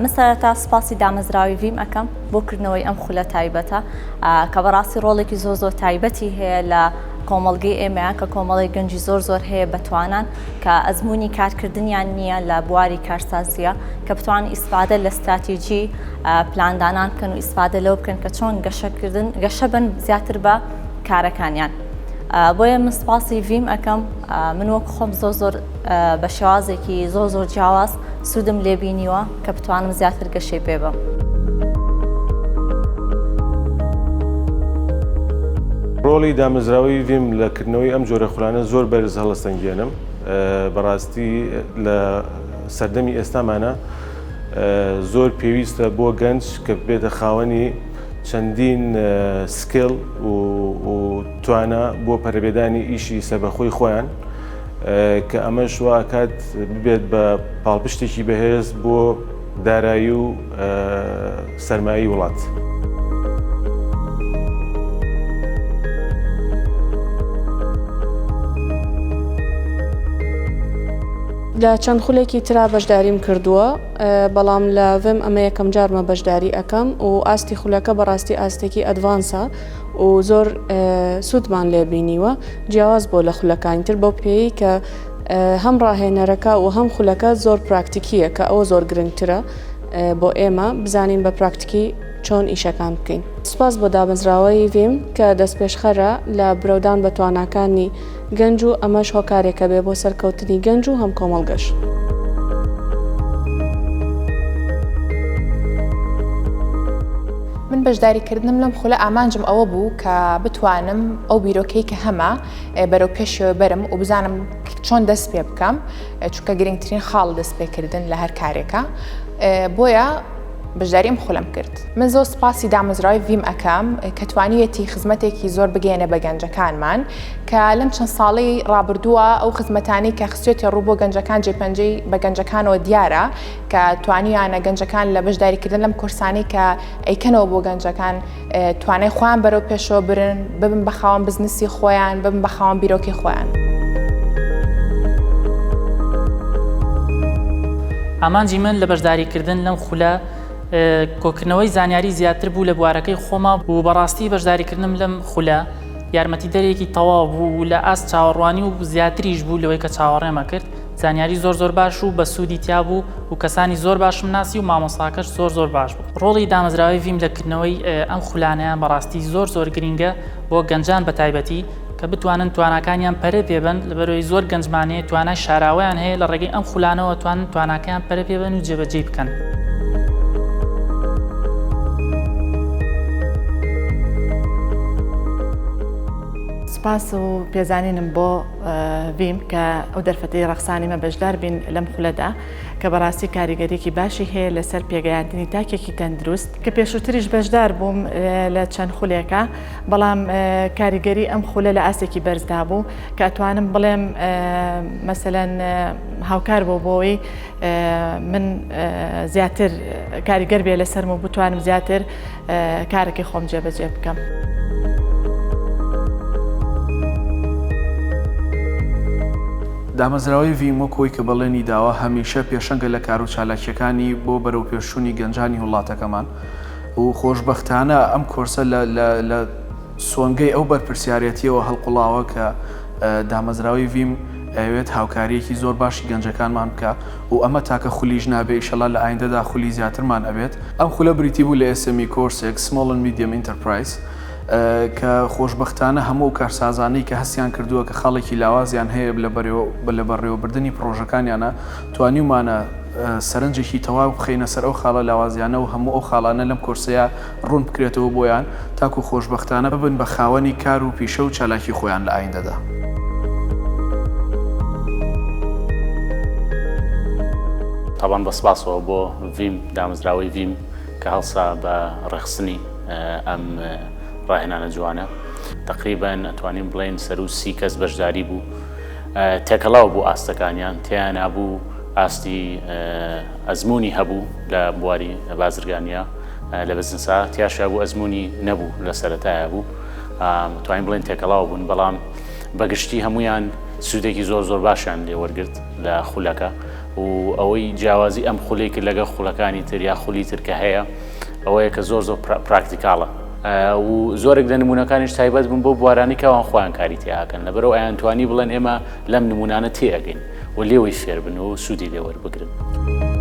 من سەرەتا سپاسی دامەزراوی ڤیم ئەکەم بۆ کردنەوەی ئەم خولە تایبەتە کە بەڕاستی ڕۆڵێکی زۆر زۆر تایبەتی هەیە لە کۆمەڵگەی ئێمەیان کە کۆمەڵی گەنجی زۆر زۆر هەیە بەتوانان کە ئەزمموی کارکردنیان نییە لە بواری کارسازیە کە بتوان ئیسفادە لە ستراتیجی پلاندانان بکەن و ئیسفادە لەو بکەن کە چۆن گەشەکردن گەشە بن زیاتر بە کارەکانیان. بۆیە من سپاسی ڤیم ئەکەم من وەک خۆم زۆر زۆر بە شێوازێکی زۆر زۆر جیاواز سوودم لێ بینیوە کە بتوانم زیاتر گەشەی پێ بەم. ڕۆڵی دامەزراوەی ڤیم لە کردنەوەی ئەم جۆرە خولانە زۆر بەرز هەڵەسەنگێنم بەڕاستی لە سەردەمی ئێستامانە زۆر پێویستە بۆ گەنج کە ببێتە خاوەنی چەندین skill و توانا بۆ پەرەپێدانی ئیشی سەربەخۆی خۆیان کە ئەمەش وا ئەکات ببێت بە پاڵپشتێکی بەهێز بۆ دارایی و سەرمایەی وڵات. لە چەند خولێکی ترا بەشداریم کردووە بەڵام لە ڤم ئەمە یەکەم جارمە بەشداری ئەکەم و ئاستی خولەکە بەڕاستی ئاستێکی advance ە و زۆر سوودمان لێ بینیوە جیاواز بۆ لە خولەکانی تر بەو پێی کە هەم ڕاهێنەرەکە و هەم خولەکە زۆر پراکتیکیە کە ئەوە زۆر گرنگترە بۆ ئێمە بزانین بە پراکتیکی چۆن ئیشەکان بکەین. سوپاس بۆ دامەزراوەی ڤیم کە دەستپێشخەرە لە برەودان بە تواناکانی گەنج و ئەمەش هۆکارێکە بێ بۆ سەرکەوتنی گەنج و هەم کۆمەڵگەش. من بەشداریکردنم لەم خولە ئامانجم ئەوە بوو کە بتوانم ئەو بیرۆکەی کە هەمە بەرەو پێشەوە بەرم و بزانم چۆن دەست پێ بکەم چونکە گرنگترین خاڵ دەست پێکردن لە هەر کارێکە بۆیە بەشداری ئەم خولەم کرد. من زۆر سپاسی دامەزراوەی ڤیم ئەکەم کە توانیویەتی خزمەتێکی زۆر بگەیەنێ بە گەنجەکانمان کە لەم چەند ساڵەی ڕابردووە ئەو خزمەتانەی کە خستوێتە ڕوو بۆ گەنجەکان جێپەنجەی بە گەنجەکانەوە دیارە کە توانیویانە گەنجەکان لە بەشداریکردن لەم کۆرسانەی کە ئەیکەنەوە بۆ گەنجەکان توانای خۆیان بەرەو پێشەوە برن ببن بە خاوەن بزنسی خۆیان ببن بە خاوەن بیرۆکەی خۆیان. ئامانجی من لە بەشداریکردن لەم خولە کۆکردنەوەی زانیاری زیاتر بوو لە بوارەکەی خۆما و بەڕاستی بەشداریکردنم لەم خولە یارمەتیدەرێکی تەواو بوو و لە ئاست چاوەڕوانی و زیاتریش بوو لەوەی کە چاوەڕێمە کرد زانیاری زۆر زۆر باش و بەسوودی تیا بوو و کەسانی زۆر باشم ناسی و مامۆستاکەش زۆر زۆر باش بوو. ڕۆڵی دامەزراوەی ڤیم لە کردنەوەی ئەم خولانەیان بەڕاستی زۆر زۆر گرینگە بۆ گەنجان بەتایبەتی کە بتوانن تواناکانیان پەرە پێبەن لەبەرئەوەی زۆر گەنجمان هەیە توانای شاراوەیان هەیە لە ڕێگەی ئەم خولانەوە توانن تواناکەیان پەرە پێبەن و جێبەجێی بکەن. سوپاس و پێزانینم بۆ ڤیم کە ئەو دەرفەتەی ڕەخسانیمە بەشدار بین لەم خولەدا کە بەڕاستی کاریگەریەکی باشی هەیە لەسەر پێگەیاندنی تاکێکی تەندروست کە پێشووتریش بەشدار بووم لە چەند خولێکە بەڵام کاریگەری ئەم خولە لە ئاستێکی بەرزدا بوو کە ئەتوانم بڵێم مەسەلەن هاوکار بۆ بۆی من زیاتر کاریگەر بێ لەسەرم و بتوانم زیاتر کارەکەی خۆم جێبەجێ بکەم. دامەزراوەی ڤیم وەک ئەوەی کە بەڵێنی داوە هەمیشە پێشەنگە لە کارو چالاکییەکانی بۆ بەرەوپێشچوونی گەنجانی وڵاتەکەمان و خۆشبەختانە ئەم کۆرسە لە لە سۆنگەی ئەو بەرپرسیارێتییەوە هەڵقوڵاوە کە دامەزراوەی ڤیم ئەیەوێت هاوکارییەکی زۆر باشی گەنجەکانمان بکا و ئەمە تاکە خولیش نابێ ئیشەڵا لە ئایندەدا خولی زیاترمان ئەبێت. ئەم خولە بریتی بوو لە SME کۆرسێک، Small and Medium Enterprise، کە خۆشبەختانە هەموو ئەو کارسازانەی کە هەستیان کردووە کە خاڵێکی لاوازیان هەیە لە بەڕێوەبردنی پڕۆژەکانیانا توانیومانە سەرنجێکی تەواو بخەینە سەر ئەو خاڵە لاوازیانە و هەموو ئەو خاڵانە لەم کۆرسەیا ڕوون بکرێتەوە بۆیان تاکو خۆشبەختانە ببن بە خاوەنی کار و پیشە و چالاکی خۆیان لە ئایندەدا. تەبان بە سپاسەوە بۆ ڤیم، دامەزراوەی ڤیم کە هەڵسا بە ڕێکخستنی ئەم ڕاهێنانە جوانە. تەقریبەن ئەتوانین بڵێین سەروو سی کەس بەشداری بوو. تێکەڵاو بوو ئاستەکانیان، تێیانا بوو ئاستی ئەزموونی هەبوو لە بواری بازرگانیا لە بزنسا، تیاشیا بوو ئەزموونی نەبوو لە سەرەتایا بوو. توانین بڵێین تێکەڵاو بوون، بەڵام بەگشتی هەمویان سوودێکی زۆر زۆر باشیان لێ وەرگرت لە خولەکە. و ئەوەی جیاوازی ئەم خولەی کرد لەگەڵ خولەکانی تر یا خولی تر کە هەیە ئەوەیە کە زۆر زۆر practical ە و زۆرێک لە نمونەکانیش تایبەت بوون بۆ بوارانی کەوان خۆیان کاری تیاکەن لەبەرەوە ئەیانتوانی بڵێن ئێمە لەم نمونانە تێئەگەین و لێوەی فێربن و سوودی لێ وەربگرن.